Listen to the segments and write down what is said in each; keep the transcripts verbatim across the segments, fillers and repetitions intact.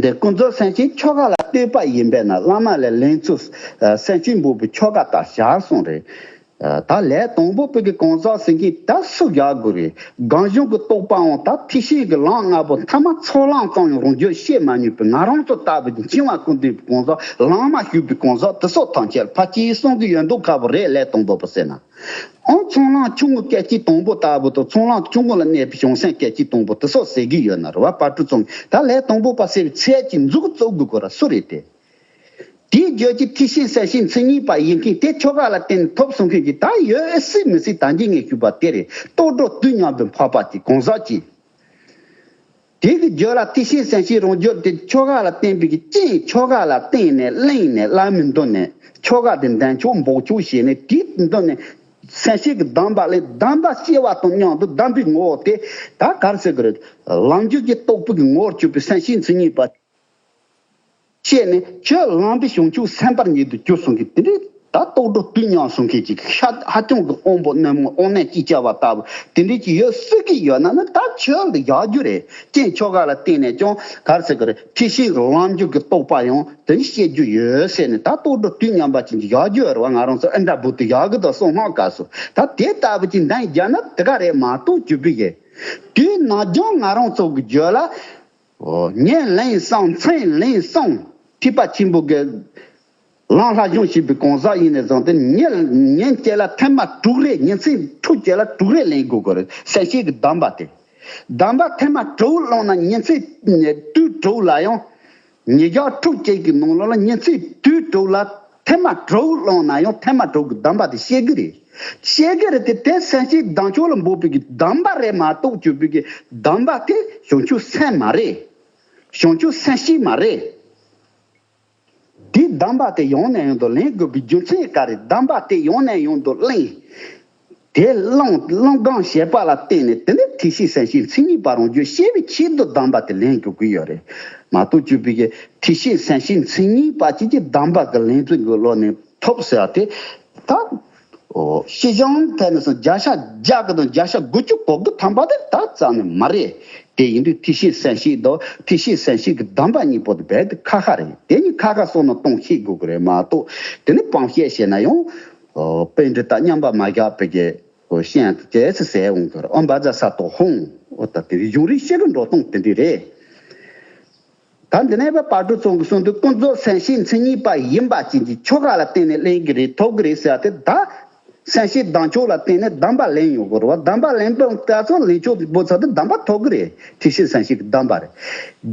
འདི་ཀུན་རྫོབ་སེམས་བསྐྱེད་ཆོ་ག་ལ་ལྟོས་པ་ཡིན་པས་ན། བླ་མ་ལས་ལེན་ཚུལ་སེམས་བསྐྱེད་འབོགས་པའི་ཆོ་ག་ལྟར་བྱ་གསུངས་རེད། ད་ལས་དང་པོ་པའི་གི་གང་ཟག་ཟེར་མཁན་ད་སུ་བཞག་དགོས་རེད། སྒོམ་བྱུང་གི་རྟོགས་པའང་ད་ཐེག་ཆེན་གྱི་ལམ་ལྔ་པོ་ཐ་མ་ཚོགས་ལམ་ཙམ་ཡང་རང་རྒྱུད་ཤེས་མ་མྱོང་པའི་ང་རང་ཚོ་ལྟ་བུ་གི་འཆིང་བ་ཀུན་ལྡན་པའི་གང་ཟག་ལམ་མ་ཞུགས་པའི་གང་ཟག་དེ་ཚོ་ཐམས་ཅད་ཕལ་ཆེར་གསུང་གི་ཡོད་མདོག་ཁ་པོ་རེད། ལས་དང་པོ་པ་ཟེར་ན། ཨང་ཚོགས་ལམ་ཆུང་ངུ་སྐད་ཅིག་དང་པོ་ལྟ་བུ་དང་ཚོགས་ལམ་ཆུང་ངུ་ལ་གནས་པའི་བྱང་སེམས་སྐད་ཅིག་དང་པོ་དེ་ཚོ་ཟེར་གྱི་ཡོད་ན་རེད་བ། བར་དུ་ཙམ་ད་ལས་དང་པོ་པ་ཟེར་བའི་ཚད་ཀྱི་མཛུབ་གུ་བཙུགས་དགོས་གོ་ར་སུ་རེད་དེ། དེའི་རྒྱུད་ཀྱི་ཐེག་ཆེན་སེམས་བསྐྱེད་མཚན་ཉིད་པ་ཡིན་མཁན་དེ་ཆོ་ག་ལ་བརྟེན་ནས་ཐོབ་གསུང་མཁན་གྱི་ད་ཡོད་སྲིད་མི་སྲིད་ད་འཇིག་ངེས་ཞུས་པ་དེ་རེད། རྟོགས་གྲོལ་དུས་མཉམ་པའི་འཕགས་པ་གཅིག་གང་ཟག་གཅིག་དེ་གི་རྒྱུད་ལ་ཐེག་ཆེན་སེམས་བསྐྱེད་རང་རྒྱུད་དེ་ཆོ་ག་ལ་བརྟེན་པའི་གི་རྐྱེན་ཆོ་ག་ལ་བརྟེན་ནས་གླེང་ནས་བླ་མའི་མདུན་ནས་ཆོ་ག་དེ་འདོན་ཆོག་འབོགས་ཆོག་བྱས་ནས་དེའི་མདུན་ནས་སེམས་བསྐྱེད་ཀྱི་གདམས་པ་ལས་གདམས་པ་སྐྱེ་བ་དང་མཉམ་དུ་གདམས་པའི་ངོ་བོ་དེ་ད་ག་རེ་ཟེར་གི་རེད། ལམ་རྒྱུད་ཀྱི་རྟོགས་པའི་གི་ངོ་བོར་གྱུར་པའི་སེམས་བསྐྱེད་མཚན་ཉིད་པ། བཤད་ནས་ཁྱོད་ལམ་པའི་བྱང་ཆུབ་སེམས་དཔའ་ཉིད་དུ་གྱུར་གསུང་གི་དེ་འདྲའི་ད་རྟོགས་གྲོལ་དུས་མཉམ་གསུང་མཁན་གྱི་ཤ་ཧ་ཅང་གི་དབང་པོ་རྣོན་མོ་དབང་རྣོན་ཅིག་བྱ་བ་ལྟ་བུ་དེ་འདྲའི་ཅིག་ཡོད་སྲིད་ཀྱི་ཡོད་ན་ནི་ད་ཁྱོད་ལ་ཡག་རྒྱུ་རེད། རྐྱེན་ཆོ་ག་ལ་བརྟེན་ནས་ཀྱང་ག་རེ་ཟེར་གི་རེད། ཐེག་ཆེན་གྱི་ལམ་རྒྱུད་ཀྱི་རྟོགས་པ་ཡང་དེ་འདྲ་བཤད་རྒྱུ་ཡོད་ཟེར་ནས་ད་རྟོགས་གྲོལ་དུས་མཉམ་པ་ཅན་གྱི་ཡག་རྒྱུ་རེད་བ། ང་རང་ཚོ་ཨེ་འདྲ་བུ་དུ་ཡག་གི་དང་གསུང་སྔགས་སྐབས་སུ་ད་དེ་ལྟ་བུ་ཅིག་འདོན་རྒྱུ་ན་དེ་ག་རེད་མ་གཏོགས་གྱུར་པའི་གི་དུས་ནམ་རྒྱུན་ང་རང་ཚོ་གི་རྒྱུད་ལ། ཨོ། ཉིན་ལན་གསུམ་མཚན་ལན་གསུམ་ཐེག་པ་ཆེན་པོ་གི་ལམ་སློབ་སྦྱོང་བྱེད་པའི་གང་ཟག་ཡིན་ནས་བཟུང་སྟེ་ཉིན་ཉིན་གཅིག་ལ་ཐེངས་མ་དྲུག་རེ་ཉིན་མཚན་དྲུག་གཅིག་ལ་དྲུག་རེ་ལེན་དགོས་ཀྱི་རེད། སེམས་བསྐྱེད་ཀྱི་གདམས་པ་དེ། གདམས་པ་ཐེངས་མ་དྲུག་བླངས་ན་ཉིན་མཚན་དུས་དྲུག་ལ་ཡང་། ཉིན་ཞག་དྲུག་གཅིག་གི་ནང་ལོགས་ལ་ཉིན་མཚན་དུས་དྲུག་ལ་ཐེངས་མ་དྲུག་བླངས་ན་ཡང་ཐེངས་མ་དྲུག་གི་གདམས་པ་དེ་ཤེས་ཀྱི་རེད། ཤེས་ཀྱི་རེད་དེ་དེ་སེམས་བསྐྱེད་གདམས་ཆོག་ལ་འབོགས་པའི་གི་གདམས་པ་རེད་མ་གཏོགས་གྱུར་པའི་གི་གདམས་པ་དེ་བྱང་ཆུབ་སེམས་མ་རེད། བྱང་ཆུབ་སེམས་བསྐྱེད་མ་རེད། དེའི་གདམས་པ་དེ་ཡང་ནས་ཡང་དུ་ལེན་དགོས་པའི་རྒྱུ་མཚན་ག་རེ། གདམས་པ་དེ་ཡང་ནས་ཡང་དུ་གླེང་། དེ་བླང་བླང་གང་བྱེད་པ་ལ་བརྟེན་ནས་དེ་ནི་ཐེག་ཆེན་སེམས་བསྐྱེད་མཚན་ཉིད་པ་རང་རྒྱུད་ཤེས་པའི་ཆེད་དུ་གདམས་པ་དེ་ལེན་དགོས་ཀྱི་ཡོད་རེད་མ་གཏོགས་གྱུར་པའི་གི་ཐེག་ཆེན་སེམས་བསྐྱེད་མཚན་ཉིད་པ་གཅིག་གི་གདམས་པ་གི་ལན་ཚུལ་གི་ལོག་ནས་ཐོབ་ཟེར་བ་དེ་ད། ཨོ། སྤྱི་བྱང་ཐད་ནས་སོ་བརྒྱ་ཆ་བརྒྱ་གི་དང་བརྒྱ་ཆ་དགུ་བཅུ་གོ་དགུ་ཐམ་པ་དེ་ད་རྩ་ནས་མ་རེད། དེ་ཡིན་དུས་ཐེག་ཆེན་སེམས་བསྐྱེད་དང་ཐེག་ཆེན་སེམས་བསྐྱེད་ཀྱི་གདམས་པ་གཉིས་པོ་དེ་རྦད་དེ་ཁ་ཁ་རེད། དེ་གཉིས་ཁ་ཁ་སོང་ན་གཏོང་ཤེས་དགོས་ཀྱི་རེད་མ་གཏོགས་དེ་ནི་སྤང་བཤད་བྱས་ན་ཡང་། ཨོ། པཎྜི་ཏ་མཉམ་པ་མ་བཞག་པའི་གི་ཨོ་ཤན་དེ་ཚེ་ཟས་འོང་གི་རེད། ཨོ་བཛྲ་ས་ཏོ་ཧཱུྃ། ཨོ་ད་དེ་གཞུང་རིག་ཤེས་ཀྱི་འགྲོ་སྟངས་དེ་འདྲ་རེད། ད་འདི་ནས་བ་དཔལ་སྤྲུལ་ཚང་གིས་གསུངས་དུས་ཀུན་རྫོབ་སེམས་བསྐྱེད་མཚན་ཉིད་པ་ཡིན་པ་ཅན་གྱི་ཆོ་ག་ལ་བརྟེན་ནས་ལེན་གྱི་རེད་ཐོབ་ཀྱི་རེད་ཟེར་ཏེ་ད། སེམས་བསྐྱེད་གདམས་ཆོག་ལ་བརྟེན་ནས་གདམས་པ་ལེན་ཡོང་དགོས་རེད་བ། གདམས་པ་ལེན་པའི་སྐབས་སུ་ལེན་ཆོག་པོ་ཚོ་དེ་གདམས་པ་ཐོབ་ཀྱི་རེད། ཐེག་ཆེན་སེམས་བསྐྱེད་ཀྱི་གདམས་པ་རེད།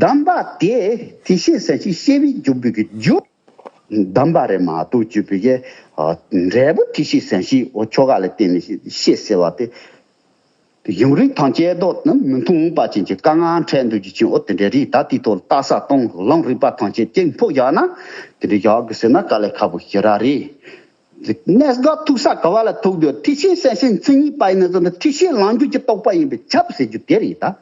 གདམས་པ་དེ་ཐེག་ཆེན་སེམས་བསྐྱེད་ཤེས་པའི་འཇུག་པའི་གི་རྒྱུ། གདམས་པ་རེད་མ་གཏོགས་གྱུར་པའི་གི་འབྲས་བུ་ཐེག་ཆེན་སེམས་བསྐྱེད་འོ་ཆོ་ག་ལ་བརྟེན་ནས་ཤེས་ཟེར་བ་དེ། གཞུང་རིག་ཐམས་ཅད་དོ་ནི་མི་མཐུན་པ་ཅན་གྱི་དཀའ་ངལ་འཕྲད་འདུག་རྒྱུ་ཅན་འོ་དེ་འདྲ་རེད། ད་དེ་ཐོག་ལ་ལྟ་ས་དང་ལམ་རིམ་པ་ཐམས་ཅད་གཅིག་ཕུད་བཞག་ན་དེ་འདྲ་བཞག་དགོས་ཟེར་ན་དཀའ་ལས་ཁག་པོ་ཞེ་དྲག་རེད། གནད་འགག་ཐུག་ས་ག་བ་ལ་ཐུག་འདུག་ཐེག་ཆེན་སེམས་བསྐྱེད་མཚན་ཉིད་པ་ཡིན་ན་ཙམ་དུ་ཐེག་ཆེན་ལམ་རྒྱུད་ཀྱི་རྟོགས་པ་ཡིན་པས་ཁྱབ་ཟེར་རྒྱུ་དེ་རེད་ད།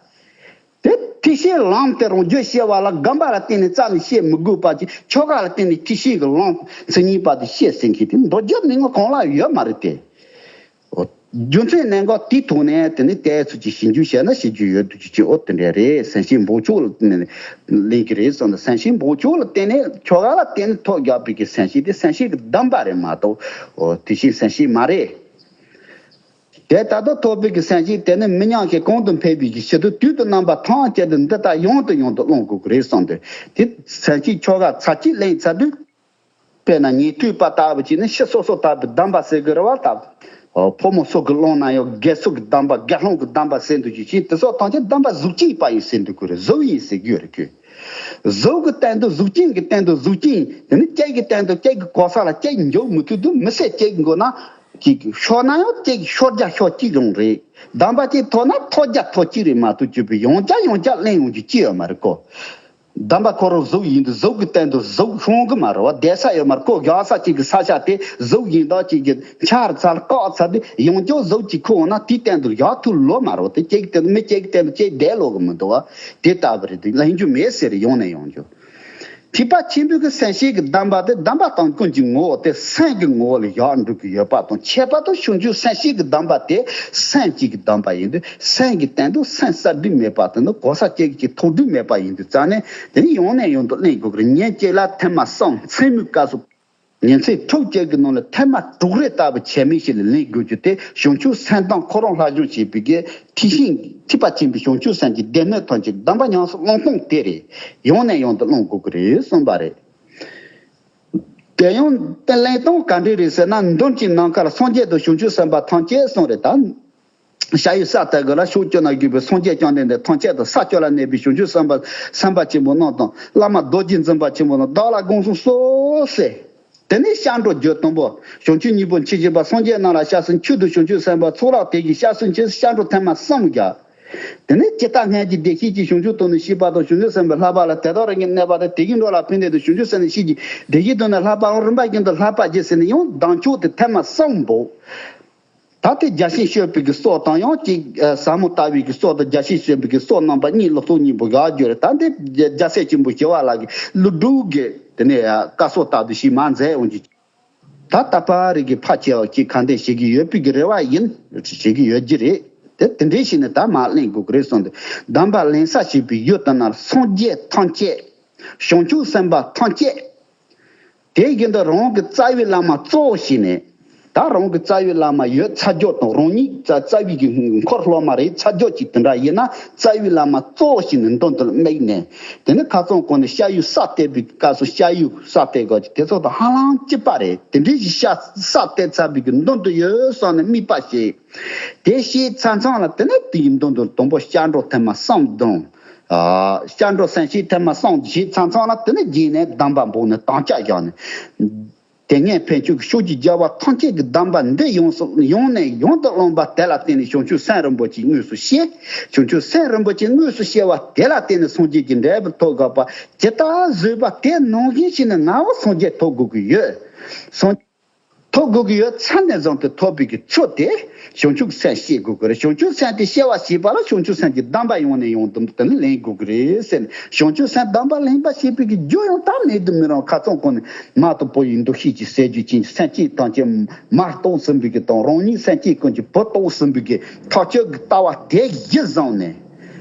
དེ་ཐེག་ཆེན་ལམ་དེ་རང་རྒྱུད་ཤེས་པ་ལ་གདམས་པ་ལ་བརྟེན་ནས་རྩ་ནས་ཤེས་མི་དགོས་པ་ཅིག་ཆོ་ག་ལ་བརྟེན་ནས་ཐེག་ཆེན་གྱི་ལམ་མཚན་ཉིད་པ་དེ་ཤེས་ཟེར་མཁན་དེ་མདོ་རྒྱུད་མན་ངག་གང་ལ་ཡོད་མ་རེད་དེ། ཨོ། རྒྱུ་མཚན་གནད་འགག་དེའི་ཐོག་ནས་དེ་ནི་ལྟའི་ཚུལ་གྱིས་ཞིབ་འཇུག་བྱས་ན་ཤེས་རྒྱུ་ཡོད་འདུག་ཅི་ཅི་ཨོ་དེ་འདྲ་རེད། སེམས་བསྐྱེད་འབོགས་ཆོག་ལ་ལེན་གྱི་རེད་བསམ་ན་སེམས་བསྐྱེད་འབོགས་ཆོག་ལ་བརྟེན་ནས་ཆོ་ག་ལ་བརྟེན་ནས་ཐོབ་རྒྱག་པའི་གི་སེམས་བསྐྱེད་དེ་སེམས་བསྐྱེད་ཀྱི་གདམས་པ་རེད་མ་གཏོགས་ཨོ་དེ་བཞིན་སེམས་བསྐྱེད་མ་རེད། དེ་ལྟར་དུ་ཐོབ་པའི་གི་སེམས་བསྐྱེད་དེ་ནི་མི་ཉམས་ཤིང་གོང་དུ་འཕེལ་བའི་གི་ཕྱིར་དུ་དུས་དང་རྣམ་པ་ཐམས་ཅད་དུ་འདི་ལྟར་ཡང་དང་ཡང་དུ་བླང་དགོས་ཀྱི་རེད་བསམ་སྟེ་དེ་སེམས་བསྐྱེད་ཆོ་ག་ཚར་གཅིག་ལེན་ཚར་དུས། དཔེར་ན་ཉན་ཐོས་པ་ལྟ་བུ་བྱས་ནས་ཕྱི་སོ་སོ་ལྟ་བུའི་གདམས་པ་ཟེར་གི་རེད་བ་ལྟ་བུ། ཕོ་མོ་སོགས་ཀྱིས་བླངས་ན་ཡང་དགེ་ཚུལ་གྱི་གདམས་པ་དགེ་སློང་གི་གདམས་པ་ཟེར་འདུག་རྒྱུ་ཅན་དེ་སོགས་ཐམས་ཅད་གདམས་པ་གཟུགས་ཅན་པ་ཡིན་ཟེར་འདུག་གི་རེད། གཟུགས་ཡིན་ཟེར་གི་ཡོད་རེད་ཁོས། གཟུགས་ཀྱི་སྟེང་དུ་གཟུགས་ཅན་གྱི་སྟེང་དུ་གཟུགས་ཅན་དེ་ནི་སྐྱེ་གི་སྟེང་དུ་སྐྱེ་གི་གོ་ས་ལ་སྐྱེ་འཇོག་མི་ཐུབ་དུས་མི་ཚེ་སྐྱེ་གི་དགོས་ན་ཅིག་ཤོར་ན་ཡང་སྐྱེ་གི་ཤོར་རྒྱ་ཤོར་གཅིག་རང་རེད། གདམས་པ་ཅིག་ཐོབ་ན་ཐོབ་རྒྱ་ཐོབ་གཅིག་རེད་མ་གཏོགས་གྱུར་པའི་ཡང་བསྐྱར་ཡང་བསྐྱར་ལེན་ཡོང་རྒྱུ་ཅི་ཡོད་མ་རེད་ཀོ། གདམས་པ་ཁོ་རང་གཟུགས་ཡིན་དུས་གཟུགས་ཀྱི་སྟེང་དུ་གཟུགས་ཤོང་གི་མ་རེད་བ། བསྡད་ས་ཡོད་མ་རེད་ཀོ། བཞག་ས་གཅིག་གི་ས་ཆ་དེ་གཟུགས་ཡིན་དང་གཅིག་གི་འཆར་ཚར་བཀག་ཚར་དུས་ཡང་བསྐྱར་གཟུགས་གཅིག་ཁུར་འོང་ན་དེའི་སྟེང་དུ་བཞག་ཐུབ་ལོ་མ་རེད་བ། དེ་གཅིག་གི་སྟེང་དུ་མི་གཅིག་གི་སྟེང་དུ་གཅིག་བསྡད་ལོ་གི་མི་འདུག་བ། དེ་ལྟ་བུ་རེད་དུས་ལེན་རྒྱུ་མེད་ཟེར་ཡོང་ནས་ཡོང་རྒྱུ། ཐེག་པ་ཆེན་པོའི་གི་སེམས་བསྐྱེད་ཀྱི་གདམས་པ་དེ་གདམས་པ་དང་ཀུན་གྱི་ངོ་བོ་དེ་སེམས་ཀྱི་ངོ་བོ་ལ་བཞག་འགྲོ་གི་ཡོད་པ་དང་། ཁྱད་པར་དུ་བྱང་ཆུབ་སེམས་བསྐྱེད་ཀྱི་གདམས་པ་དེ་སེམས་བསྐྱེད་ཀྱི་གདམས་པ་ཡིན་དུས། སེམས་ཀྱི་སྟེང་དུ་སེམས་གསལ་འདྲིས་མེད་པ་དེ་ནི་གོ་ས་གཅིག་གི་ཐོགས་འདྲིས་མེད་པ་ཡིན་དུས་ཙང་ནས། དེ་ནི་ཡང་ནས་ཡང་དུ་ལེན་དགོས་ཀྱི་རེད། ཉིན་གཅིག་ལ་ཐེངས་མ་གསུམ། མཚན་མོའི་སྐབས་སུ། ཉིན་མཚན་དྲུག་ཅིག་གི་ནང་ལ་ཐེངས་མ་དྲུག་རེ་ལྟ་བུ་བྱས་མི་ཞིག་ལ་ལེན་དགོས་རྒྱུ་དེ། བྱང་ཆུབ་སེམས་དང་ཁོ་རང་ལྷ་བྱང་བྱེད་པའི་གི་ཐེག་ཆེན། ཐེག་པ་ཆེན་པོའི་བྱང་ཆུབ་སེམས་ཀྱི་སྡེ་སྣོད་ཐམས་ཅད་གདམས་པ་ཉམས་སུ་བླང་སྟངས་དེ་རེད། ཡང་ནས་ཡང་དུ་བླང་དགོས་ཀྱི་རེད་གསུངས་པ་རེད། དེ་ཡང་དེ་ལེན་སྟངས་ག་འདྲ་རེད་ཟེར་ན། མདུན་གྱི་ནམ་མཁའ་ལ་སངས་རྒྱས་དང་བྱང་ཆུབ་སེམས་དཔའ་ཐམས་ཅད་གསུངས་རེད་ད། ཞ་ཡི་ས་སྟེང་གི་ལ་ཕྱོགས་བཅུ་ན་བཞུགས་པའི་སངས་རྒྱས་བཅོམ་ལྡན་འདས་ཐམས་ཅད་དང་། ས་བཅུ་ལ་གནས་པའི་བྱང་ཆུབ་སེམས་དཔའ། སེམས་དཔའ་ཆེན་པོ་རྣམས་དང་། བླ་མ་རྡོ་རྗེ་འཛིན་པ་ཆེན་པོ་རྣམས། བདག་ལ་དགོངས་སུ་གསོལ་ཟེར། དེ་ནས་སྐྱབས་འགྲོ་རྒྱུ་དང་པོ། བྱང་ཆུབ་ཉིད་ཕུང་མཆེད་བཞི་པ་སངས་རྒྱས་རྣམས་ལ་སྐྱབས་སུ་མཆི། ཁྱོད་དང་བྱང་ཆུབ་སེམས་དཔའ་ཚོགས་ལ་དེ་བཞིན་སྐྱབས་སུ་མཆི། སྐྱབས་འགྲོ་ཐེངས་མ་གསུམ་བརྒྱབ། དེ་ནས་ཇི་ལྟར་སྔོན་གྱི་བདེ་གཤེགས་ཀྱིས་བྱང་ཆུབ་ཏུ་ནི་ཤེས་པ་དང་། བྱང་ཆུབ་སེམས་དཔའི་ལྷག་པ་ལ་དེ་དག་རང་གི་གནས་པ་དང་། དེ་བཞིན་འགྲོ་ལ་ཕན་བདེ་དང་། བྱང་ཆུབ་སེམས་ནི་ཤེས་ཀྱི་བདེ་གཤེགས་དུ་ནི་ལྷག་པའང་རིམ་པ་བཞིན་དུ་ལྷག་པར་བགྱི་ཟེར་ནས། ཡང་ལྡང་ཕྱོགས་དེ་ཐེངས་མ་གསུམ་འབོགས། ད་དེ་བརྒྱ་བྱིན་སྤྱོད་པའི་གི་སྲོག་དང་ཡང་གཅིག་ཟབ་མོ་ལྟ་བའི་གི་སྲོག་དང་། བརྒྱ་བྱིན་སྤྱོད་པའི་གི་སྲོག་རྣམ་པ་གཉིས། ལོ་ཏོག་གཉིས་པོ་བཞག་རྒྱུ་རེད། ད་འདི་རྒྱལ་སྲས་ཆེན་པོ་ཞི་བ་ལྷ་གི་ཀླུ་སྒྲུབ་ཀྱི་དེ་ནས་བཀའ་སྲོལ་ལྟར་དུ་ཞིག་མ་མཛད་འོང་གི། ད་ད་པ་རིག་གི་ཕ་ཆེ་བ་ཅིག་ག་འདྲ་ཞིག་གི་ཡོད་པའི་གི་རེ་བ་ཡིན། ཞིག་གི་ཡོད་ཀྱི་རེད། དེ་དེ་འདྲའི་ཞིག་ནི་ད་མ་གླེང་དགོས་གི་རེད་གསུངས་ཏེ། གདམས་པ་ལེན་ས་ཞེས་པའི་ཡུལ་དེ་ན་སངས་རྒྱས་ཐམས་ཅད། བྱང་ཆུབ་སེམས་དཔའ་ཐམས་ཅད། དེ་བཞིན་དུ་རང་གི་རྩ་བའི་བླ་མ་གཙོ་བོ་བྱས་ནས། ད་རང་གི་རྩ་བའི་བླ་མ་ཡོད་ཚད་ཅིག་དང་། རང་ཉིད་རྩ་རྩ་བའི་གི་འཁོར་སློབ་མ་རེད་ཚད་ཅིག་ཅིག་དེ་འདྲ་ཡིན་ན། རྩ་བའི་བླ་མ་གཙོ་བོ་བྱས་ནས་མདུན་དུ་དམིགས་ནས། དེ་ནས་ཁ་སང་གོང་ནས་ཤ་ཡུ་ས་བལྟས་པའི་སྐབས་སུ། ཤ་ཡུ་ས་བལྟས་དགོས་ཀྱི་དེ་ཚོ་དང་ཧ་ལམ་གཅིག་པ་རེད། དེ་འདྲའི་ཞིག་ཤ་ས་བལྟས་ཚར་བའི་གི་མདུན་དུ་ཡོད་བསམ་ནས་དམིགས་པ་བྱེད། དེ་བྱས་ཚར་ཚང་ལ་དེ་ནས་དེའི་མདུན་དུ་དང་པོ་སྐྱབས་འགྲོ་ཐེངས་མ་གསུམ་བརྡུང་། ཨ། སྐྱབས་འགྲོ་སེམས་བསྐྱེད་ཐེངས་མ་གསུམ་བྱས་ཚར་ཚང་ལ་དེ་ནས་རྗེས་ནས་གདམས་པ་འབོགས་ནས་དམ་བཅའ་བཞག་ནས། དེ་སྔའི་ཕན་ཆད་ཀྱི་ཕྱོགས་ཀྱི་རྒྱལ་བ་ཐམས་ཅད་ཀྱི་གདམས་པ་འདི་ཡོངས་སུ་ཡང་ནས་ཡང་དུ་བླངས་པ་དེ་ལ་བརྟེན་ནས་བྱང་ཆུབ་སེམས་རིན་པོ་ཆེ་དངོས་སུ་སྐྱེས། བྱང་ཆུབ་སེམས་རིན་པོ་ཆེ་དངོས་སུ་སྐྱེ་བ་དེ་ལ་བརྟེན་ནས་སངས་རྒྱས་ཀྱི་འབྲས་བུ་ཐོབ་དགོས་པ་ཇི་ལྟར་བཟོད་པ་དེ་ནང་བཞིན་བྱས་ནས་ངའོ་སངས་རྒྱས་ཐོབ་དགོས་ཀྱི་ཡོད། སངས་ཐོབ་དགོས་ཀྱི་ཡོད་ཚད་ནས་བཟུང་སྟེ་ཐོབ་པའི་གི་ཚུལ་དེ་བྱང་ཆུབ་སེམས་སྐྱེ་དགོས་ཀྱི་རེད། བྱང་ཆུབ་སེམས་དེ་སྐྱེ་བར་བྱེད་པ་ལ་བྱང་ཆུབ་སེམས་ཀྱི་གདམས་པ་ཡང་ནས་ཡང་དུ་དེ་ནི་ལེན་དགོས་ཀྱི་རེད་ཟེར་ནས། བྱང་ཆུབ་སེམས་གདམས་པ་ལེན་པར་བྱེད་པའི་གི་རྒྱུ་ཡང་ད་མེད་དུ་མི་རུང་། ཁ་ཚང་གོང་ནས་མ་དང་པོ་ཡི་འདུ་ཤེས་ཀྱི་ཟས་རྒྱུ་ཅན་གྱི་སེམས་ཅན་ཐམས་ཅད་མ་གཏོགས་ཟིན་པའི་གི་དང་། རང་ཉིད་སེམས་ཅན་ཀུན་གྱི་བུ་གཏོགས་ཟིན་པའི་གི་ཐག་ཆོད་ཀྱི་ལྟ་བ་དེ་གཞི་བཟུང་ནས།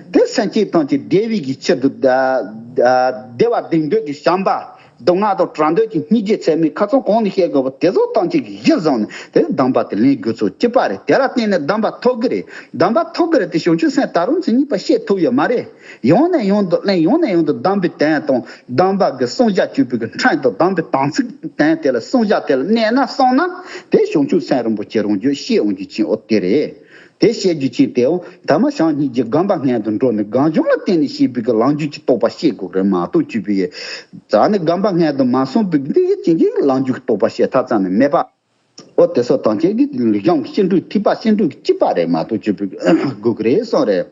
དེ་སེམས་ཅན་ཐམས་ཅད་བདེ་བའི་གི་ཕྱིར་དུ་བདེ་བ་དེང་འདོད་ཀྱི་བྱམས་པ། སྡུག་བསྔལ་དང་བྲལ་འདོད་ཀྱི་སྙིང་རྗེ་ཚད་མེད་ཁ་ཚང་གོང་ནས་བཤད་དགོས་པ་དེ་ཚོ་ཐམས་ཅད་ཀྱི་གཞི་བཟུང་ནས་དེ་གདམས་པ་དེ་ལེན་དགོས་ཚུལ་གཅིག་པ་རེད། དེ་ལ་བརྟེན་ནས་གདམས་པ་ཐོབ་ཀྱི་རེད། གདམས་པ་ཐོབ་ཀྱི་རེད་དེ་བྱང་ཆུབ་སེམས་ད་རུང་མཚན་ཉིད་པ་སྐྱེ་ཐུབ་ཡོད་མ་རེད། ཡང་ནས་ཡང་དུ་ལེན། ཡང་ནས་ཡང་དུ་གདམས་པའི་དོན་དང་གདམས་པ་གི་གསུང་བཤད་སྤྱོད་པའི་གི་ཕྲན་དུ་གདམས་པའི་དམ་ཚིག་དོན་དེ་ལ་གསུང་བཤད་དེ་ལ་གནས་ན་བསྲུང་ན་དེ་བྱང་ཆུབ་སེམས་རིན་པོ་ཆེ་རང་རྒྱུད་སྐྱེ་འོང་རྒྱུ་ཅན་འོ་དེ་རེད། དེ་བཤད་རྒྱུ་ཅིག་དེའང་ཐ་མ་བྱམས་སྙིང་རྗེ་གདམས་པ་སྔོན་དུ་འགྲོ་ནས་གང་བྱུང་ལ་བརྟེན་ནས་བཤད་པའི་གི་ལམ་རྒྱུད་ཀྱི་རྟོགས་པ་བཤད་དགོས་རེད་མ་གཏོགས། བཅོས་པའི་ད་ནི་གདམས་པ་སྔོན་དུ་མ་སོང་བའི་འདི་ཡི་ཅིང་ཅིང་ལམ་རྒྱུད་ཀྱི་རྟོགས་པ་བཤད་ཐབས་ཙམ་ནི་མེད་པ། འོ་དེ་ཚོ་ཐམས་ཅད་ཀྱི་གཞུང་སྤྱི་འགྲོས་ཐེག་པ་སྤྱི་འགྲོས་ཀྱི་གཅིག་པ་རེད་མ་གཏོགས། བཅོས་པའི་དགོས་ཀྱི་རེད་གསུངས་རེད།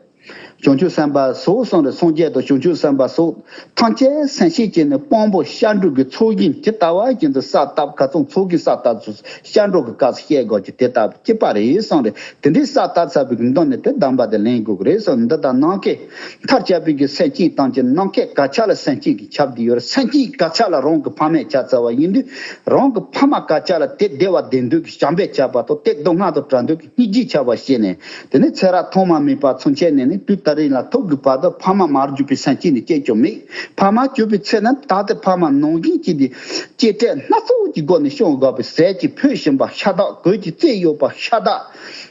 བྱང་ཆུབ་སེམས་དཔའ་སོགས་གསུངས་རེད། སངས་རྒྱས་དང་བྱང་ཆུབ་སེམས་དཔའ་སོགས་ཐམས་ཅད་སེམས་བསྐྱེད་བྱས་ནས་དཔང་པོ་སྐྱབས་འགྲོ་གི་ཚོགས་ཀྱིས་ཇི་ལྟ་བ་བཞིན་དུ་གསལ་བཏབ། ཁ་ཚང་ཚོགས་ཀྱིས་གསལ་བཏབ་ཚུལ་སྐྱབས་འགྲོ་གི་སྐབས་སུ་བཤད་དགོས་ཀྱི་དེ་ལྟ་བུ་གཅིག་པ་རེད་གསུངས་རེད། དེ་འདྲའི་གསལ་བཏབ་ཚར་བའི་གི་མདུན་ནས་དེ་གདམས་པ་དེ་ལེན་དགོས་ཀྱི་རེད་གསུངས། འདི་ལྟར་ནམ་མཁའི་མཐར་ཁྱབ་པའི་གི་སེམས་ཅན་ཐམས་ཅད་ནམ་མཁའི་ག་ཆ་ལ་སེམས་ཅན་གྱིས་ཁྱབ་བསྡད་ཡོད་རེད། སེམས་ཅན་ག་ཆ་ལ་རང་གི་ཕ་མས་ཁྱབ་ཚར་བ་ཡིན་དུས། རང་གི་ཕ་མ་ག་ཆ་ལ་དེ་བདེ་བ་དེང་འདོད་ཀྱི་བྱམས་པས་ཁྱབ་པ་དང་། དེ་སྡུག་བསྔལ་དང་བྲལ་འདོད་ཀྱི་སྙིང་རྗེས་ཁྱབ་པ་བྱས་ནས། དེ་ནས་ཚེ་རབས་ཐོག་མ་མེད་པ་ཚུན་ཆད་ནས་ནི་དུས་ད་རེས་ལ་ཐུག་གི་བར་དུ་ཕ་མ་མ་གྱུར་པའི་སེམས་ཅན་ནི་སྐྱེ་རྒྱུ་མེད། ཕ་མ་གྱུར་པའི་ཚེ་ན་ད་དེ་ཕ་མ་ནང་བཞིན་གྱི་དེ་གཅེས་སྤྲས་སྣ་ཚོགས་ཀྱི་སྒོ་ནས་སྐྱོང་དགོས་པའི་ཟས་ཀྱི་ཕུད་བཞིན་པ་ཤ་སྟག། གོས་ཀྱི་རྩེ་གཡོགས་པ་ཤ་སྟག།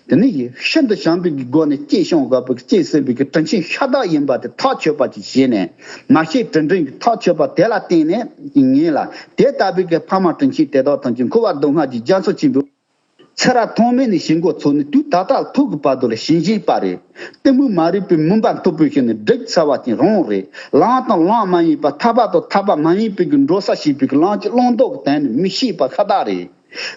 དེ་ནས་ཤིན་ཏུ་བྱམས་པའི་སྒོ་ནས་གཅེས་སྐྱོང་དགོས་པའི་གཅེས་སེམས་པའི་གི་དྲིན་ཆེན་ཤ་སྟག་ཡིན་པ་དེ་ཐག་ཆོད་པ་ཅིག་བྱས་ནས། མ་ཤེས་དྲིན་དྲན་གྱི་ཐག་ཆོད་པ་དེ་ལ་བརྟེན་ནས་ངེད་ལ་དེ་ལྟ་བུའི་གི་ཕ་མ་དྲིན་ཆེན་དེ་དག་ཐམས་ཅད་འཁོར་བ་སྡུག་བསྔལ་གྱི་རྒྱ་མཚོ་ཆེན་པོའི་ཚེ་རབས་ཐོག་མེད་ནས་ཞི་འགོ་ཚུགས་ནས་དུས་ད་ལྟ་ཐུག་གི་བར་དུ་ལ་ཞི་བཞིན་པ་རེད། གཏི་མུག་མ་རིག་པའི་མུན་པ་མཐུག་པོའི་ཞིང་ནས་བསྒྲིབས་ཚར་བ་ཅན་རང་རེད། ལམ་དང་ལམ་མ་ཡིན་པ། ཐར་པ་དང་ཐར་པ་མ་ཡིན་པའི་གི་འགྲོ་ས་ཞེས་པའི་གི་ལམ་གྱི་བླང་དོར་གྱི་དོན་ནི་མི་ཤེས་པ་ཤ་སྟག་རེད།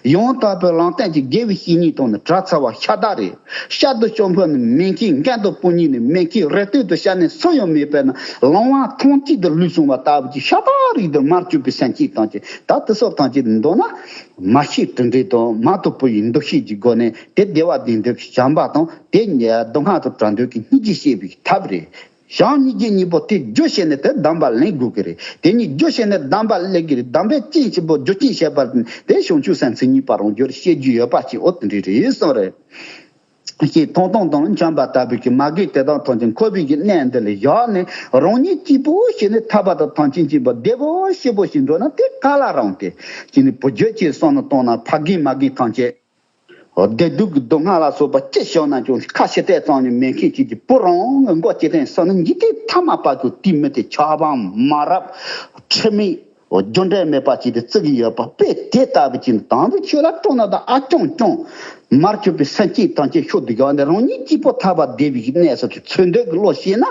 ཡང་དག་པའི་ལམ་སྟོན་གྱི་དགེ་བའི་བཤེས་གཉེན་དང་ནི་བྲལ་ཚར་བ་ཤ་སྟག་རེད། བཤད་དང་སྐྱོན་ཕོད་ནི་མེད་མཁན། འགལ་དང་སྤོང་ཉེན་ནི་མེད་མཁན། རེ་ལྟོས་དང་བཤད་ནས་སུ་ཡང་མེད་པས་ན། ལོང་བ་ཐང་ཅིག་ཏུ་ལུས་སོང་བ་ལྟ་བུ་གི་ཤ་སྟག་རིགས་དུ་མར་གྱུར་པའི་སེམས་ཅན་ཐམས་ཅད། ད་དེ་སོགས་ཐམས་ཅད་མདོར་ན་མ་ཤེས་དྲིན་དྲན་དང་མ་དོགས་པོ་ཡི་འདུ་ཤེས་ཀྱི་སྒོ་ནས་དེ་བདེ་བ་དེང་འདོད་ཀྱི་བྱམས་པ་དང་། དེ་སྡུག་བསྔལ་དང་བྲལ་འདོད་ཀྱི་སྙིང་རྗེ་སྐྱེ་བའི་ཐབས་རེད། བྱང་སྙིང་རྗེ་གཉིས་པོ་དེ་རྒྱུ་བྱས་ནས་དེ་གདམས་པ་ལེན་དགོས་ཀྱི་རེད། དེ་གཉིས་རྒྱུ་བྱས་ནས་གདམས་པ་ལེན་གྱི་རེད། གདམས་པའི་རྐྱེན་ཆེན་པོ་རྒྱུ་རྐྱེན་བྱས་པ་དེ་བྱང་ཆུབ་སེམས་མཚན་ཉིད་པ་རང་རྒྱུད་ལ་སྐྱེ་རྒྱུ་ཡོད་པ་ཅིག་འོ་དེ་འདྲ་རེད་གསུངས་རེད། ཞེས་ཐོང་ཐོང་དང་འཆམ་པ་ལྟ་བུའི་གི་མ་རྒན་དེ་དག་ཐམས་ཅད་འཁོར་བའི་གི་གནས་འདི་ལས་བཞག་ནས་རང་ཉིད་སྐྱིད་པོ་བྱས་ནས་ཐར་པ་དང་ཐམས་ཅད་མཁྱེན་པ་བདེ་པོ་སྐྱིད་པོ་ཞིག་འགྲོ་ན་དེ་ག་ལ་རུང་སྟེ། ཅི་ནས་བུ་རྒྱུད་ཀྱི་བསམ་བློ་བཏང་ན་ཕ་རྒན་མ་རྒན་ཐམས་ཅད། བདེ་སྡུག་གི་སྡུག་བསྔལ་ལ་སོགས་པ་ཅི་བྱུང་ན་ཀྱང་ཁ་ཕྱི་བལྟས་ཙམ་ཡང་མེད་མཁན་གཅིག་གི་བུ་རང་གི་མགོ་ཅི་ཐེན་སོང་ན་འཇིག་རྟེན་ཐ་མ་བར་དུ་དེ་མི་དེ་ཆགས་སྡང་མ་རབས་ཁྲེལ་མེད་རྒྱུ་འབྲས་མེད་པ་ཅིག་དེ་བརྩི་གི་ཡོད་པ་དཔེ་དེ་ལྟ་བུ་ཅིག་དང་དུ་ཆོས་ལ་སྤྲོ་ན་དང་ཨ་ཅོང་ཅོང་མར་གྱུར་པའི་སེམས་ཅན་ཐམས་ཅད་ཤོག་ཏུ་བཞག་ནས་རང་ཉིད་སྐྱིད་པོ་ཐར་པ་བདེ་བའི་གནས་སུ་ཚུལ་འདོད་ཀྱི་བློ་ཤེས་ན་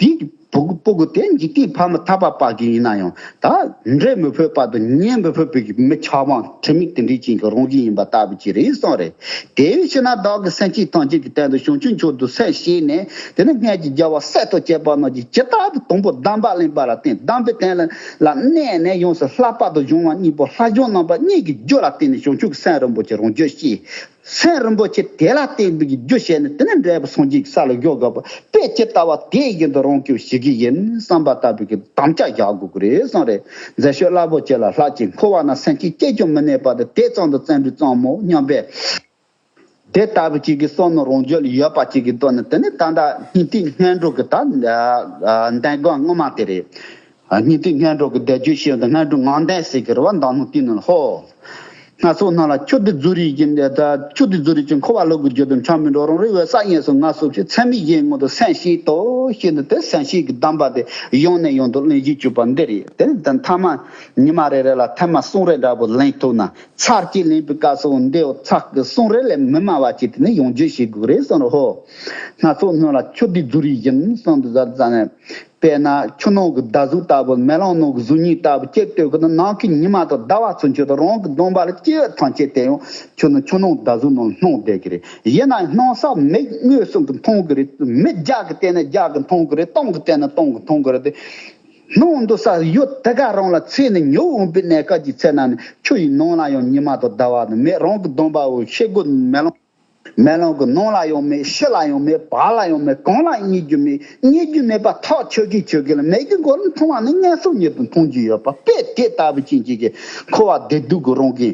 དེ། སྤུ་གུ་སྤུ་གུ་དེ་འཇིག་རྟེན་ཕ་མ་ཐར་པ་པ་གི་ཡིན་ན་ཡང་ད་འབྲས་མི་ཕོད་པ་དང་ཉེས་མི་ཕོད་པའི་མི་ཆགས་སྡང་ཁྲེལ་མེད་དེ་འདྲའི་ཅན་གྱི་རང་བཞིན་ཡིན་པ་ལྟ་བུ་ཅིག་རེད་གསུངས་རེད། དེ་བས་ཕྱི་ནང་བདག་གི་སེམས་ཅན་ཐམས་ཅད་ཀྱི་སྟེང་དུ་བྱང་ཆུབ་མཆོག་ཏུ་སེམས་བསྐྱེད་ནས་དེ་ནི་སྔར་གྱི་རྒྱལ་བ་སྲས་དང་བཅས་པ་རྣམས་ཀྱིས་ཇི་ལྟར་དུ་དང་པོ་གདམས་པ་ལེན་པ་ལ་བརྟེན་གདམས་པའི་སྟེང་ལ་གནས་ནས་ཡོངས་སུ་བསླབ་པ་དང་སྦྱོང་བ་གཉིས་པོ་ལྷ་སྦྱོང་རྣམ་པ་གཉིས་ཀྱི་རྒྱུ་ལ་བརྟེན་ནས་བྱང་ཆུབ་ཀྱི་སེམས་རིན་པོ་ཆེ་རང་རྒྱུད་སྐྱེས། སེམས་རིན་པོ་ཆེ་དེ་ལ་བརྟེན་པའི་རྒྱུ་བྱས་ནས་དེ་ནས་འབྲས་བུ་སངས་རྒྱས་ཀྱི་ས་ལ་འགྱོ་དགོས་པ་དཔེ་ཇི་ལྟ་བ་དེ་བཞིན་དུ་རང་སྐྱོབ་བྱེད་ཀྱི་ཡིན་བསམ་པ་ལྟ་བུའི་གི་དམ་བཅའ་བཞག་དགོས་ཀྱི་རེད་གསུངས་རེད། མཛད་སྤྱོད་རླབས་པོ་ཆེ་ལ་ལྷག་ཅིང་འཁོར་བ་ན་སེམས་ཅན་གཅིག་ཀྱང་མི་གནས་པ་དེ་དེ་ཙམ་དུ་བརྩོན་འགྲུས་བརྩམ་མོ་སྙམ་པས། དེ་ལྟ་བུ་ཅིག་གི་བསམ་བློ་རང་རྒྱུད་ལ་ཡོད་པ་ཅིག་གི་ཐོག་ནས་དེ་ནས་ད་ལྟ་སྙིང་ཐིག་སྔོན་འགྲོ་གི་ད་གདན་སྒོ་སྔོན་མ་དེ་རེད། སྙིང་ཐིག་སྔོན་འགྲོ་གི་བཟླས་བརྗོད་ཞེས་པ་དང་སྔོན་འགྲོ་ངག་འདོན་ཟེར་གི་རེད་བ། མདང་ནང་དེ་ནང་ལ་ཧོ། སྣ་ཚོགས་སྣང་ལ་ཆུ་འདི་རྫུ་རིས་ཀྱི་ད་ཆུ་འདི་རྫུ་རིས་ཀྱི་འཁོར་བ་ལུ་གུ་རྒྱུད་དུ་འཁྱམས་མི་འགྲོ་རང་རིག་འོད་གསལ་ཡིན་སོ་ང་སོ་ཞེས་ཚད་མེད་གཞན་ངོ་དུ་སེམས་ཤེས་ཏོ་ཞེས་འདི་དེ་སེམས་ཤེས་ཀྱི་གདམས་པ་དེ་ཡང་ནས་ཡང་དུ་ལེན་བཞིན་བཅུག་པ་འདི་རེད། དེ་ནི་ད་མཐའ་མ་ཉི་མ་རེ་རེ་ལ་ཐེངས་མ་གསུམ་རེ་འདྲ་པོ་ལེན་ཐུབ་ན་ཚར་གཅིག་ལེན་པའི་སྐབས་སུ་འདི་ཚར་གི་གསུམ་རེ་ལས་མི་དམའ་བ་ཅིག་དེ་ནི་ཡོང་རྒྱུ་ཞིག་དགོས་རེད་གསུངས་རོ་ཧོ། སྣ་ཚོགས་སྣང་ལ་ཆུ་འདི་རྫུ་རིས་བཞིན་གསུངས་འདུག་ཟེར་ཙང་ནས། དཔེར་ན་ཆུ་ནང་གི་ཟླ་གཟུགས་ལྟ་བུ་མེ་ལོང་ནང་གི་གཟུགས་བརྙན་ལྟ་བུ་ཅིག་ལྟོས་གི་ན་ནང་གི་ཉི་མ་དང་ཟླ་བ་ཚུན་ཆད་དུ་རང་གི་སྡོམ་པ་ལ་སྐྱེ་བོ་ཐམས་ཅད་དེ་ཡང་ཆུ་ནང་ཆུ་ནང་ཟླ་གཟུགས་ནང་སྣང་བསྡད་ཀྱི་རེད། ཡིན་ན་སྣང་ས་མིག་མངོན་སུམ་གྱིས་མཐོང་གི་རེད། མི་རྒྱག་གི་བལྟས་ན་རྒྱག་གི་མཐོང་གི་རེད། སྟོང་གི་བལྟས་ན་སྟོང་གི་མཐོང་གི་རེད་དེ། སྣང་འདུག་ས་ཡུལ་དེ་ག་རང་ལ་ཚེ་ནི་ཉི་འོང་པའི་གནས་སྐབས་ཀྱི་ཚེ་ན་ནི་ཆུ་ཡི་ནང་ལ་ཡང་ཉི་མ་དང་ཟླ་བ་ནི་མེད། རང་གི་སྡོམ་པ་འོ་ཤེལ་སྒོ་མེ་ལོང་། མེ་ལོང་གི་ནང་ལ་ཡང་མེད། ཕྱི་ལ་ཡང་མེད། བར་ལ་ཡང་མེད། གང་ལ་རྙེད་རྒྱུ་མེད། རྙེད་རྒྱུ་མེད་པ་ཐག་ཆོད་གི་ཆོད་གི་ལ་མེད་ཀྱི་མགོ་ལ་མཐོང་བ་ནི་མངོན་སུམ་ཉིད་དུ་མཐོང་རྒྱུ་ཡོད་པ་དཔེ་དེ་ལྟ་བུ་ཅན་གཅིག་གི་འཁོར་བ་བདེ་སྡུག་གི་རང་གི་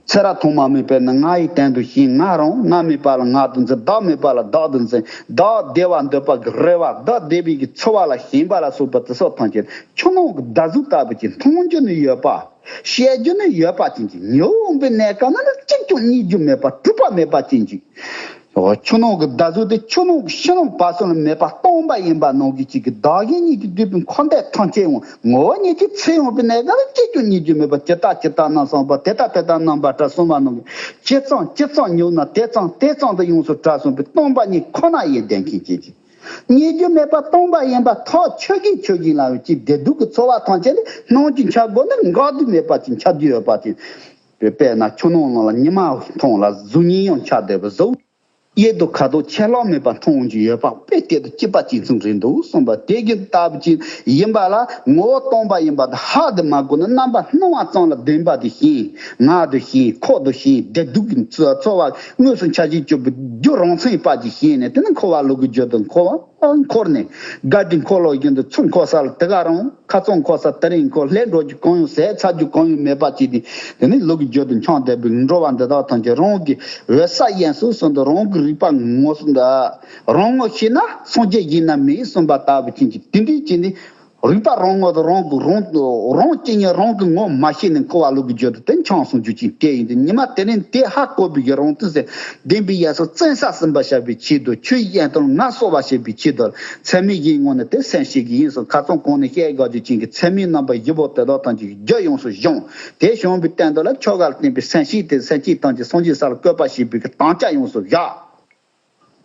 ཚེ་རབས་ཐོག་མ་མེད་པས་ན་ང་ཡི་དོན་དུ་བྱིན། ང་རང་ང་མེད་པ་ལ་ང་དུ་འཛིན། བདག་མེད་པ་ལ་བདག་ཏུ་འཛིན། བདག་བདེ་བ་འདོད་པ་གི་རེ་བ། བདག་བདེ་བའི་གི་འཚོ་བ་ལ་ཞེན་པ་ལ་སོགས་པ་དེ་སོགས་ཐམས་ཅད་ཆུ་ནང་གི་ཟླ་གཟུགས་ལྟ་བུ་ཅིག་མཐོང་རྒྱུ་ནི་ཡོད་པ། བཤད་རྒྱུ་ནི་ཡོད་པ་ཅན་གྱི་ཉི་འོང་པའི་གནས་སྐབས་ན་ནི་གཅིག་ཀྱང་རྙེད་རྒྱུ་མེད་པ་གྲུབ་པ་མེད་པ་ཅན་གྱི། ཆུ་ནང་གི་ཟླ་གཟུགས་དེ་ཆུ་ནང་གི་ཕྱི་ནང་བར་གསུམ་ལ་མེད་པ་སྟོང་པ་ཡིན་པ་ནང་གི་གཅིག་གི་བདག་གཞན་གཉིས་ཀྱིས་བསྡུས་པའི་འཁོར་འདས་ཐམས་ཅད་འོང་ངོ་བོ་ཉིད་ཀྱི་ཚེ་འོང་པའི་གནས་སྐབས་ན་གཅིག་ཀྱང་རྙེད་རྒྱུ་མེད་པ་ཇི་ལྟ་ཇི་ལྟར་རྣམ་བསམ་པ་དེ་ལྟ་དེ་ལྟར་རྣམ་པར་བཀྲ་གསུམ་པ་ནང་གི་ཇི་ཙམ་ཇི་ཙམ་ཉུང་ན་དེ་ཙམ་དེ་ཙམ་དུ་ཡོངས་སུ་གྲགས་གསུངས་པའི་སྟོང་པ་ཉིད་ཁོ་ན་ཡིན་བདེན་མཁན་གཅིག་གི། རྙེད་རྒྱུ་མེད་པ་སྟོང་པ་ཡིན་པ་ཐག་ཆོད་ཀྱི་ཆོད་ཀྱི་ལ་ཡོད་ཀྱི་བདེ་སྡུག་གི་ཚོར་བ་ཐམས་ཅད་ནི་སྣང་རྒྱུ་འཆར་སྒོ་ནི་འགག་རྒྱུ་མེད་པ་ཅིག་འཆར་རྒྱུ་ཡོད་པ་ཅིག་དཔེར་ན་ཆུ་ནང་ནང་ལ་ཉི་མ་མཐོང་ལ་གཟུགས་བརྙན་ཡང་འཆར་བསྡད་པ་གཟུགས་གཡས་དུ་ཁ་དོག་ཆད་ལྷག་མེད་པ་མཐོང་རྒྱུ་ཡོད་པ་དཔེ་དེ་དང་གཅིག་པ་གཅིག་མཚུངས་རེད་འདུག་གསུངས་པ་དེ་གི་ལྟ་བུ་ཅིག་ཡིན་པ་ལ་ངོ་བོ་སྟོང་པ་ཡིན་པ་དང་ཧ་དུ་མ་གོ་ན་རྣམ་པ་སྣང་བ་ཙམ་ལ་བདེན་པ་དེ་ཤེས། ངག་དུ་ཤེས། ཁོག་ཏུ་ཤེས། བདེ་སྡུག་གི་ཚོར་བ་དངོས་སུ་འཆར་གཞི་གཅོད་པའི་རྒྱུ་རང་མཚན་པ་ཅིག་ཤེས་ནས་དེ་ནི་འཁོར་བ་ལུ་གུ་རྒྱུད་དུ་འཁོར་བ། འཁོར་ནས། དགའ་སྡུག་འཁོར་ལོ་བཞིན་དུ་ཚུར་འཁོར་ས་ལ་དེ་ག་རང་། ཁ་རྩང་འཁོར་ས་དེ་རིང་འཁོར། ལྷས་འགྲོ་རྒྱུ་གང་ཡོད་ཟས་ཚ་རྒྱུ་གང་ཡོད་མེད་པ་ཅིག་དེ། དེ་ནི་ལུ་གུ་རྒྱུད་དུ་འཁྱམས་བསྡད་པའི་འགྲོ་བ་འདི་དག་ཐམས་ཅད་རང་གི་འོད་གསལ་དབྱིངས་སུ་སོང་དུ་རང་གི་རིག་པ་ངོ་སོ་འདི། རང་ངོ་ཤེས་ན་སངས་རྒྱས་ཡིན་ན་མིན་གསུངས་པ་ལྟ་བུ་ཅན་གྱི་དེ་འདྲའི་ཅིག་ནི། རིག་པ་རང་ངོ་དང་རང་གི་རང་རང་སྐྱེ་མཉམ་རང་གི་ངོ་མ་ཤེས་ནས་འཁོར་བ་ལུ་གུ་རྒྱུད་དུ་དེ་འཁྱམས་སོང་རྒྱུ་ཅིག་དེ་ཡིན་ཏེ་ཉི་མ་དེ་རིང་དེ་ཧ་གོ་བའི་གི་རང་དུ་ཟེར་བདེན་པའི་ཡ་སོ་བཙན་ས་ཟིན་པ་བྱ་བའི་ཆེད་དུ་ཆོས་ཡན་དང་ང་གསོ་བ་བྱེད་པའི་ཆེད་དུ་ཚད་མའི་གཞི་ངོ་ནས་དེ་སེམས་ཤེས་ཀྱི་ཡིན་སོང་ཁ་ཚོན་གོང་ནས་བཤད་དགོས་རྒྱུ་ཅན་གྱི་ཚད་མའི་རྣམ་པ་བཞི་པོ་དེ་དག་ཐམས་ཅད་ཀྱི་རྒྱུ་ཡོངས་སུ་སྦྱོང་། དེ་སྦྱོང་བའི་སྟེང་དུ་ལ་ཆོ་ག་ལ་བརྟེན་པའི་སེམས་ཤེས་དེ་སེམས་བསྐྱེད་ཐམས་ཅད་སངས་རྒྱས་ས་ལ་བཀོད་པ་བྱེད་པའི་གི་དམ་བཅའ་ཡོངས་སུ་བཞག།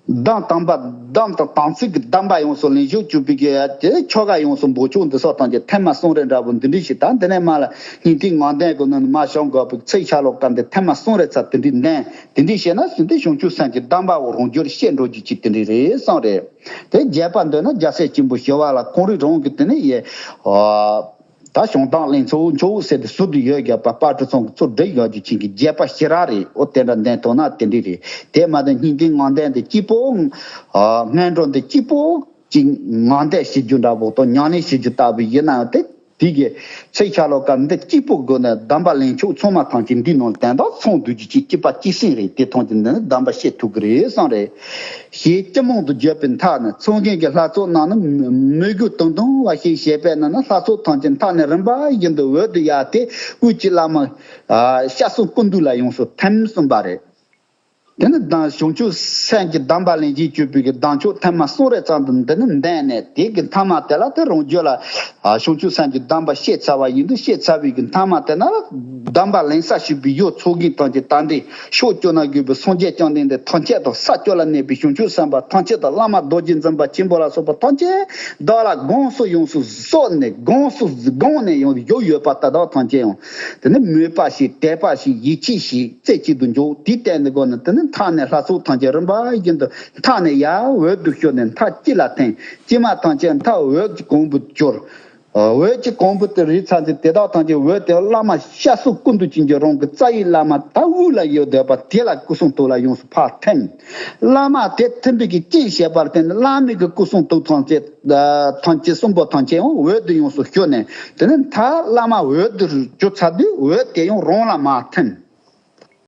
གདམས་དམ་པ་གདམས་དང་དམ་ཚིག་གི་གདམས་པ་ཡོངས་སུ་ལེན་ཞུགས་བཅུག་པའི་གི་དེ་ཆོ་ག་ཡོངས་སུ་འབོགས་ཆོག་འདི་སོགས་ཐམས་ཅད་ཐེངས་མ་གསུམ་རེ་འདྲ་པོ་འདི་འདྲ་ཞིག་དང་དེ་ནས་མ་ལ་སྙིང་ཐིག་ངག་འདོན་གི་ནང་ནས་མ་བྱུང་དགོས་པའི་ཚིག་ཤ་ལོག་སྐབས་འདི་ཐེངས་མ་གསུམ་རེ་ཚར་དེ་འདྲའི་ལྡན་དེ་འདྲའི་བྱས་ན་ཟིན་ཏེ་བྱང་ཆུབ་སེམས་ཀྱི་གདམས་པ་འོ་རང་རྒྱུད་ཤེས་འགྲོ་རྒྱུ་ཅིག་དེ་འདྲའི་རེད་གསུངས་རེད། དེ་རྒྱས་པ་འདོད་ན་རྒྱལ་སྲས་ཆེན་པོ་ཞི་བ་ལྷ་ཁོང་རིགས་རང་གི་དེ་ནས་ཡེ། ད་བྱང་ཐང་གླིང་ཚོ་མཆོག་ཟེར་ཏེ་ཟུར་དུ་ཡོད་རྒྱ་པ་དཔལ་སྤྲུལ་ཚང་གི་ཚུར་བསྒྲིགས་ཡོད་རྒྱུ་ཅན་གྱི་རྒྱས་པ་ཞེ་དྲག་རེད། འོ་དེ་འདྲ་འདོན་ཐུབ་ན་དེ་འདྲ་རེད། དེ་མ་གཏོགས་སྙིང་ཐིག་ངག་འདོན་དེ་སྐྱིད་པོ། སྔོན་འགྲོ་འདི་སྐྱིད་པོ། ཅིག་ངང་འདས་བྱེད་རྒྱུ་འདྲ་པོ་དང་ཉམས་ལེན་བྱེད་རྒྱུ་ལྟ་བུ་ཡིན་ན་ཡང་དེ་དེ་གི་ཚེ་ཤ་ལོ་ཀ་འདི་གཅིག་པོ་དགོས་ན་གདམས་པ་ལེན་ཕྱོགས་ཚང་མ་ཐམས་ཅད་འདི་ནང་ལ་དོན་དག་ཚང་སྡོད་རྒྱུ་ཅིག་གཅིག་པ་གཅིག་སེང་རེད། དེ་ཐམས་ཅད་འདི་ནི་གདམས་པ་བཤད་ཐུབ་ཀྱི་རེད་བསམ་རེད། ཞེས་སྤྱི་མང་དུ་བརྗོད་པའི་མཐའ་ནི་ཚོགས་རྒྱན་གྱི་ལྷ་ཚོགས་རྣམས་ནི་མོས་གུས་དུང་དུང་བ་ཞེས་བཤད་པས་ན་ནི་ལྷ་ཚོགས་ཐམས་ཅད་མཐའ་ནས་རིམ་པ་བཞིན་དུ་འོད་དུ་ཡལ་ཏེ་དབུས་ཀྱི་བླ་མ་ཨ་སྐྱབས་གསུམ་ཀུན་འདུས་ལ་ཡོངས་སུ་ཐིམ་གསུངས་པ་རེད། དེ་ནི་གདམས་བྱང་ཆུབ་སེམས་ཀྱི་གདམས་པ་ལེན་བྱེད་སྤྱོད་པའི་གི་གདམས་ཆོས་ཐེངས་མ་གསུམ་རེ་ཙམ་དུ་འདི་ནི་འདོན་ནས་དེ་གི་མཐའ་མ་དེ་ལ་དེ་རང་རྒྱུད་ལ་ཨ་བྱང་ཆུབ་སེམས་ཀྱི་གདམས་པ་བཤད་ཚར་བ་ཡིན་དུས་བཤད་ཚར་བའི་གི་མཐའ་མ་དེ་ན་གདམས་པ་ལེན་ས་ཞུས་པའི་ཡོད་ཚོགས་རྒྱན་ཐམས་ཅད་ད་འདི་ཕྱོགས་བཅུ་ན་བཞུགས་པའི་སངས་རྒྱས་བཅོམ་ལྡན་འདས་ཐམས་ཅད་དང་ས་བཅུ་ལ་གནས་པའི་བྱང་ཆུབ་སེམས་དཔའ་ཐམས་ཅད་དང་བླ་མ་རྡོ་རྗེ་འཛིན་པ་ཆེན་པོ་ལ་སོགས་པ་ཐམས་ཅད་བདག་ལ་དགོངས་སུ་ཡོངས་སུ་གསོལ་ནས་དགོངས་སུ་དགོངས་ནས་ཡང་བཞུགས་ཡོད་པ་དེ་དག་ཐམས་ཅད་ཡང་དེ་ནི་མོས་པ་ཞིག་དད་པ་ཞིག་ཡིད་ཆེས་ཞིག་རྩེ་གཅིག་ཏུ་འཇོག་དེའི་སྟེང་དུ་སྒོ་ནས་དེ་ནི་མཐའ་ནས་ལྷ་ཚོགས་ཐམས་ཅད་རིམ་པ་བཞིན་དུ་མཐའ་ནས་ཡར་འོད་དུ་ཤོར་ནས་མཐའ་དཀྱིལ་ལ་ཐིམ། སྐྱེ་དམན་ཐམས་ཅད་མཐའ་འོད་ཀྱི་གང་བུར་གྱུར། འོད་ཀྱི་གང་བུ་དེ་རིག་ཚར་ཚེ་དེ་དག་ཐམས་ཅད་འོད་དེ་བླ་མ་སྐྱབས་གསུམ་ཀུན་འདུས་ཅན་གྱི་རང་གི་རྩ་བའི་བླ་མ་ད་དབུས་ལ་ཡོད་བསྡད་པ་དེ་ལ་སྐུ་གསུང་ཐུགས་ལ་ཡོངས་སུ་ཕར་ཐིམ། བླ་མ་དེ་ཐིམ་པའི་གི་རྐྱེན་བྱས་པར་བརྟེན་ནས་བླ་མའི་གི་སྐུ་གསུང་ཐུགས་ཐམས་ཅད་ཐམས་ཅད་གསུམ་པོ་ཐམས་ཅད་ཡང་འོད་དུ་ཡོངས་སུ་ཤོར་ནས་དེ་ནས་མཐའ་བླ་མ་འོད་དུ་གྱུར་ཚར་དུས་འོད་དེ་ཡང་རང་ལ་མར་ཐིམ།